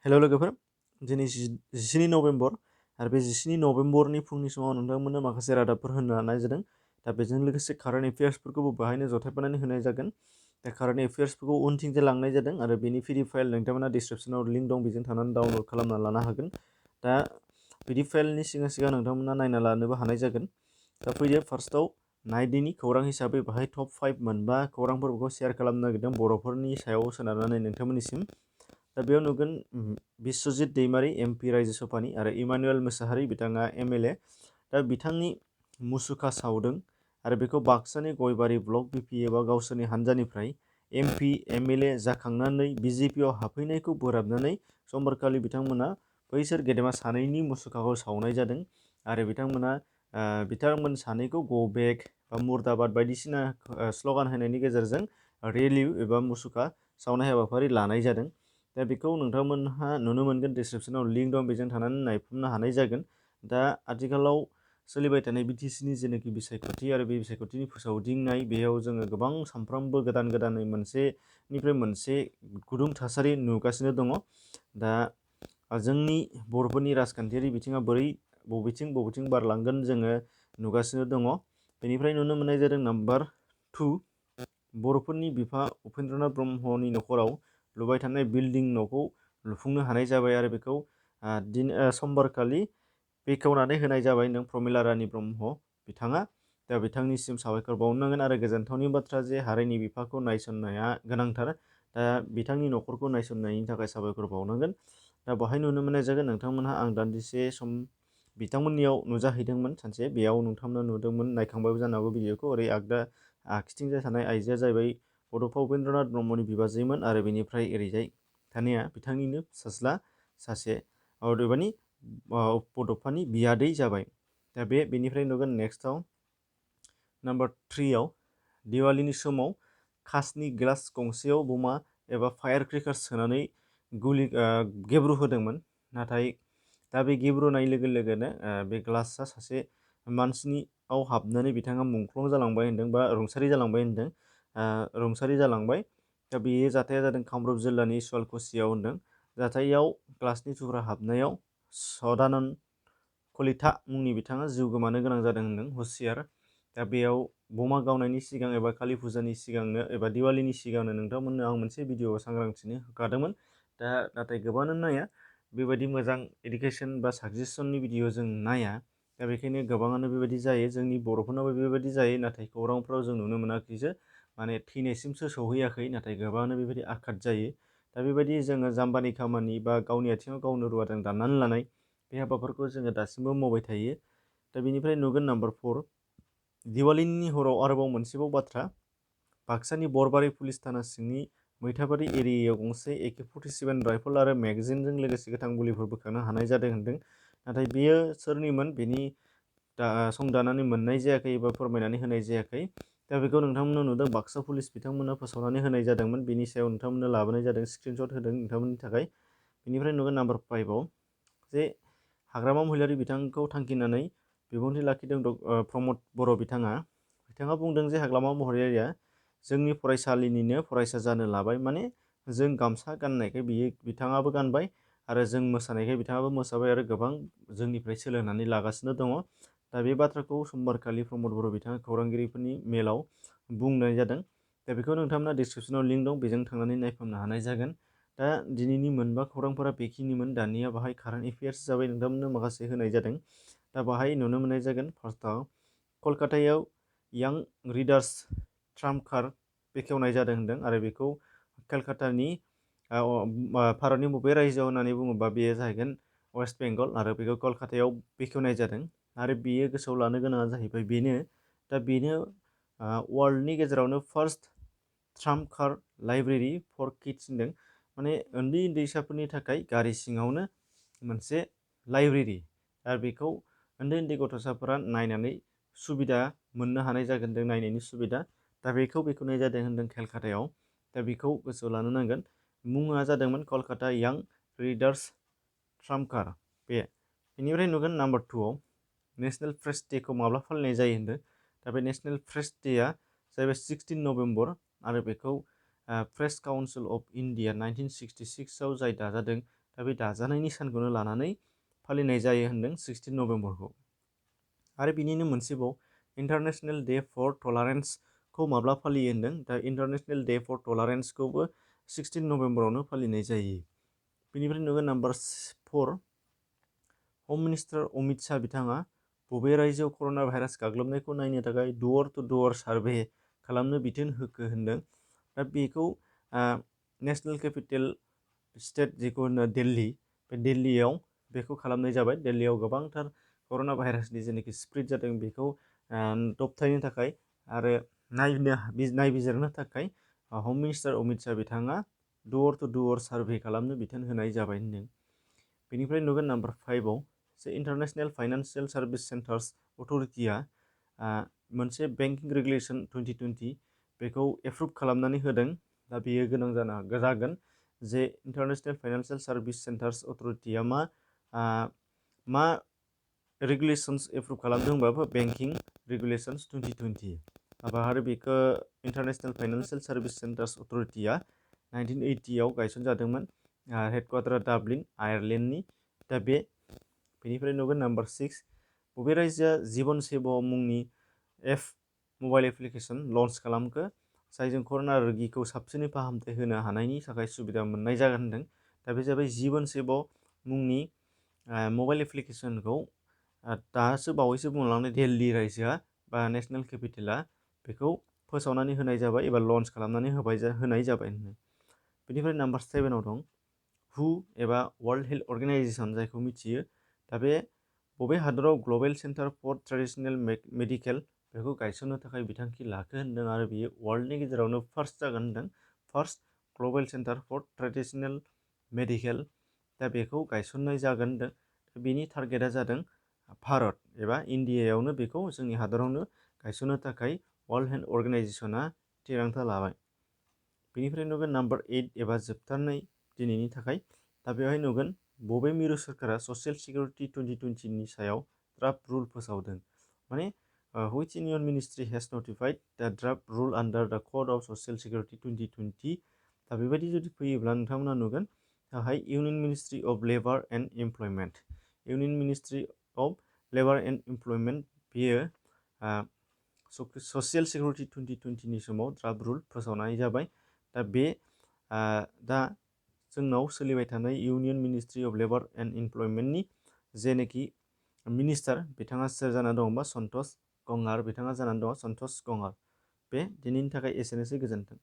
हेल' लोगोफोर, दिनै 17 नभेम्बर आरो बे 17 नभेम्बरनि फुंनि समाव नोंथांमोननो माखासे रादाबफोर होनो लानाय जादों। दा बेजों लोगोसे कारेन्ट एफेयार्सफोरखौबो बाहायनो जथायफानानै होनाय जागोन। दा कारेन्ट एफेयार्सफोरखौ उनथिंजाय लांनाय जादों आरो बेनि पिडिएफ फाइल नोंथांमोना डिसक्रिपसनाव लिंक दं, बेजों थांनानै डाउनलड खालामना लानो हागोन। दा पिडिएफ फाइलनि सिगां सिगां नोंथांमोना नायना लानोबो हानाय जागोन। दा फैदो फार्स्टआव नायदिनि खौरां हिसाबै बाहाय टप 5 मोनबा खौरांफोरखौ शेयार खालामनो नागिरदों बर'फोरनि सायाव सोनारनानै नोंथांमोननिसिम। दा बेयाव नुगोन बिश्वजित दैमारि एमपि रायजोसभानि आरो इमानुएल मोसाहारि बिथाङा एमएलए। दा बिथांनि मुसुखा सावदों आरो बेखौ बाक्सानि गयबारि ब्लक बिपि एबा गावसोरनि हानजानिफ्राय एमपि एमएलए जाखांनानै बिजेपिआव हाबफैनायखौ बोराबनानै समबारखालि बिथांमोना बैसोर गेदेमा सानैनि मुसुखाखौ सावनाय जादों आरो बिथांमोन सानैखौ गो बेक बा मुर्दाबाद बायदिसिना स्ल'गान होनायनि गेजेरजों रेलि एबा मुसुखा सावनाय हाबाफारि लानाय जादों। दा बेखौ नोंथांमोनहा नुनो मोनगोन, डिसक्रिपसनाव लिंक दं, बेजों थानानै नायफुंनो हानाय जागोन। दा आथिखालाव सोलिबाय थानाय बिटिसिनि जेनाखि बिसायख'थि आरो बे बिसायख'थिनि फोसावदिंनाय, बेयाव जोङो गोबां सानफ्रोमबो गोदानै मोनसेनिफ्राय मोनसे गुदुं थासारि नुगासिनो दङ। दा जोंनि बर'फोरनि राजखान्थियारि बिथिङा बबेथिं बारलांगोन जोङो नुगासिनो दङ। बेनिफ्राय नुनो मोननाय जादों नाम्बार 2, बर'फोरनि बिफा उपेन्द्रनाथ ब्रह्मनि न'खराव लुबाय थानाय बिल्डिं न'खौ लुफुंनो हानाय जाबाय आरो बेखौ समबारखालि बेखेवनानै होनाय जाबाय नों प्रमिला रानि ब्रह्म बिथाङा। दा बिथांनिसिम साबायखर बावनांगोन आरो गोजोनथावनि बाथ्रा जे हारिनि बिफाखौ नायसननाया गोनांथार। दा बिथांनि न'खरखौ नायसननायनि थाखाय साबायखर बावनांगोन। दा बेवहाय नुनो मोननाय जागोन नोंथांमोनहा, आं दान्दिसे सम बिथांमोननियाव नुजाहैदोंमोन सानसे, बेयाव नोंथांमोना नुदोंमोन, नायखांबायबो जानो हागौ भिडिअखौ। ओरै आगखिथिंजाय थानाय आइजोआ जाहैबाय बड'फा उपेन्द्रनाथ ब्रह्मनि बिबाजैमोन आरो बेनिफ्राय ओरैजाय थानाया बिथांनिनो फिसाज्ला सासे, अदेबानि बड'फानि बियादै जाबाय। दा बेनिफ्राय नुगोन नेक्स्टआव नाम्बार 3आव दिवालीनि समाव कासनि ग्लास गंसेयाव बमा एबा फायार क्रेकार सोनानै गेब्रु होदोंमोन। नाथाय दा बे गेब्रुनाय लोगो लोगोनो बे ग्लासआ सासे मानसिनियाव हाबनानै बिथाङा मुंख्लं जालांबाय होन्दों बा रुंसारि जालांबाय होन्दों। दा बे जाथाया जादों कामरुप जिल्लानि सुवालकुसियाव होन्दों। जाथायाव ग्लासनि थुख्रा हाबनायाव सदानन्द कलिता मुंनि बिथाङा जिउ गोमानो गोनां जादों होन्दों, हुसियार। दा बेयाव बमा गावनायनि सिगां एबा कालि फुजानि सिगांनो एबा दिवालीनि सिगांनो नोंथांमोननो आं मोनसे भिडिअ सांग्रांथिनो होखादोंमोन। नाथाय गोबाङानो नाया, बेबायदि मोजां इडुकेसन बा साजेसननि भिडिअ जों नाया। दा बेखायनो गोबाङानो बेबायदि जायो, जोंनि बर'फोरनावबो बेबायदि जायो। नाथाय खौरांफ्राव जों नुनो मोनाखैसो, माने थैनायसिमसो सौहैयाखै, नाथाय गोबाङानो बेबायदि आघात जायो। दा बेबायदि जोङो जाम्बानि खामानि बा गावनि आथिङाव गावनो रुवाजों दाननानै लानाय बे हाबाफोरखौ जोङो दासिमबो मावबाय थायो। दा बेनिफ्राय नुगोन नाम्बार 4, दिवालीनि हराव आरोबाव मोनसेबाव बाथ्रा, बाक्सानि बरबारि पुलिस थाना सिंनि मैथाबारि एरियायाव गंसे AK-47 राइफल आरो मेगजिनजों लोगोसे गोथां बुलिफोर बोखांनो हानाय जादों होन्दों। नाथाय बेयो सोरनिमोन बेनि संदानानै मोननाय जायाखै एबा फोरमायनानै होनाय जायाखै। दा बेखौ नोंथांमोननो नुदों, बाक्सा पुलिस बिथांमोना फोसावनानै होनाय जादोंमोन, बेनि सायाव नोंथांमोननो लाबोनाय जादों, स्क्रिनशट होदों नोंथांमोननि थाखाय। बेनिफ्राय नुगोन नाम्बार 5आव जे हाग्रामा महिलारि बिथांखौ थांखिनानै बिबुंथि लाखिदों प्रमद बर' बिथाङा बुंदों जे हाग्रामा महिलारिया जोंनि फरायसालिनिनो फरायसा जानो लाबाय। माने जों गामसा गाननायखाय बिथाङाबो गानबाय आरो जों मोसानायखाय बिथाङाबो मोसाबाय आरो गोबां जोंनिफ्राय सोलोंनानै लागासिनो दङ। दा बे बाथ्राखौ समबारखालि प्रमद बर' बिथाङा खौरांगिरिफोरनि मेलाव बुंनाय जादों। दा बेखौ नोंथांमोना डिसक्रिपसनाव लिंक दं, बेजों थांनानै नायफामनो हानाय जागोन। दा दिनैनि मोनबा खौरांफोरा बेखिनिमोन। दानिया बाहाय कारेन्ट एफेयार्स जाबाय, नोंथांमोननो माखासे होनाय जादों। दा बाहाय नुनो मोननाय जागोन, फार्स्टआव कलकातायाव यां रिडार्स ट्राम्प कार्ड बेखेवनाय जादों होन्दों आरो बेखौ कलकातानि भारतनि बबे रायजोआव होननानै बुङोबा बेयो जाहैगोन वेस्ट बेंगल आरो बेखौ कलकातायाव बेखेवनाय जादों। आरो बेयो गोसोआव लानो गोनाङा जाहैबाय बेनो वर्ल्डनि गेजेरावनो first trump card library for kids होन्दों। माने उन्दै उन्दैसाफोरनि थाखाय गारि सिङावनो मोनसे लाइब्रेरि, आरो बेखौ उन्दै गथ'साफोरा नायनानै सुबिदा मोननो हानाय जागोन, नायनायनि सुबिदा। दा बेखौ बेखेवनाय जादों होन्दों केलकातायाव। दा बेखौ गोसोआव लानो नांगोन। मुङा जादोंमोन कलकाता यां रिडार्स ट्राम्प कार्ड। बेनिफ्राय नुगोन नाम्बार 2आव नेसनेल प्रेस डेखौ माब्ला फालिनाय जायो होन्दों। दा बे नेसनेल प्रेस डेआ जाहैबाय 16 नभेम्बर आरो बेखौ प्रेस काउन्सिल अफ इन्डिया 1966आव जाय दाजादों, दा बे दाजानायनि सानखौनो लानानै फालिनाय जायो होनदों 16 नभेम्बरखौ। आरो बिनिनो मोनसेबाव इन्टारनेसनेल डे फर टलारेन्सखौ माब्ला फालियो होनदों। दा इन्टारनेसनेल डे फर टलारेन्सखौबो 16 नभेम्बरावनो फालिनाय जायो। बेनिफ्राय नुगोन नाम्बार 4 हम मिनिस्टार अमित शाह बिथाङा बबे रायजोआव कर'ना भाइरास गाग्लोबनायखौ नायनो थाखाय डोर टु डोर सार्भे खालामनो बिथोन होखो होनदों। दा बेखौ नेसनेल केपिटेल स्टेट जेखौ होनो दिल्ली, बे दिल्लीयाव बेखौ खालामनाय जाबाय। दिल्लीयाव गोबांथार कर'ना भाइरासनि जेनाखि स्प्रेड जादों बेखौ दबथायनो थाखाय आरो नायबिजिरनो थाखाय हम मिनिस्टार अमित शाह बिथाङा डोर टु डोर सार्भे खालामनो बिथोन होनाय जाबाय होनदों। बेनिफ्राय नुगोन नाम्बार 5आव जे इन्टारनेसनेल फाइनान्सियेल सार्भिस सेन्टार्स अथरिटिया मोनसे बेंकिं रेगुलेसन 2020 बेखौ एप्रुभ खालामनानै होदों। दा बेयो गोनां जागोन जे इन्टारनेसनेल फाइनान्सियेल सार्भिस सेन्टार्स अथरिटिया मा रेगुलेसन्स एप्रुभ खालामदों होनबाबो बेंकिं रेगुलेसन्स 2020। आरो बेखौ इन्टारनेसनेल फाइनान्सियेल सार्भिस सेन्टार्स अथरिटिया 1980आव गायसनजादोंमोन। हेडक्वार्टारा डाब्लिन आयारलेण्डनि। दा बेनिफ्राय नुगोन नाम्बार 6 बबे रायजोआ जीवन सेवा मुंनि मबाइल एप्लिकेसन लन्च खालामखो जायजों कर'ना रोगिखौ साबसिनै फाहामथाय होनो हानायनि थाखाय सुबिदा मोननाय जागोन होनदों। दा बे जाबाय जीवन सेवा मुंनि मबाइल एप्लिकेसनखौ दासो बावैसो बुंलांनाय दिल्ली रायजोआ बा नेसनेल केपिटेला बेखौ फोसावनानै होनाय जाबाय एबा लन्च खालामनानै होनाय जाबाय। बेनिफ्राय नाम्बार 7आव दं हु एबा वर्ल्ड हेल्थ अर्गेनाइजेसन जायखौ मिथियो। दा बे बबे हादराव global centre for traditional medical बेखौ गायसननो थाखाय बिथांखि लाखो होनदों आरो बियो वर्ल्डनि गेजेरावनो फार्स्ट जागोन होनदों। First global centre for traditional medical. दा बेखौ गायसननाय जागोन होनदों। बेनि टारगेटआ जादों भारत एबा इण्डियायावनो बेखौ जोंनि हादरावनो गायसननो थाखाय वर्ल्ड हेल्थ अर्गेनाइजेसना थिरांथा लाबाय। बेनिफ्राय नुगोन नाम्बार 8 एबा जोबथारनाय दिनैनि थाखाय। दा बेवहाय नुगोन बबे मिरु सोरखारा ससियेल सिकिउरिटि 2020नि सायाव ड्राफ्ट रुल फोसावदों। माने which union ministry has notified the draft rule under the code of social security 2020। दा बेबायदि जुदि फैयोब्ला नोंथांमोना नुगोन union ministry of labour and employment. Union ministry of labour and employment बेयो ससियेल सिकिउरिटि 2020नि समाव ड्राफ्ट रुल फोसावनाय जाबाय। दा जोंनाव सोलिबाय थानाय union ministry of labour and एमप्लयमेन्टनि जेनोखि मिनिस्टार बिथाङा सोर जानानै दं होनबा सन्तोष गंगार बिथाङा जानानै दङ। सन्तोष गंगार। दिनैनि थाखाय एसेनोसै, गोजोन्थों।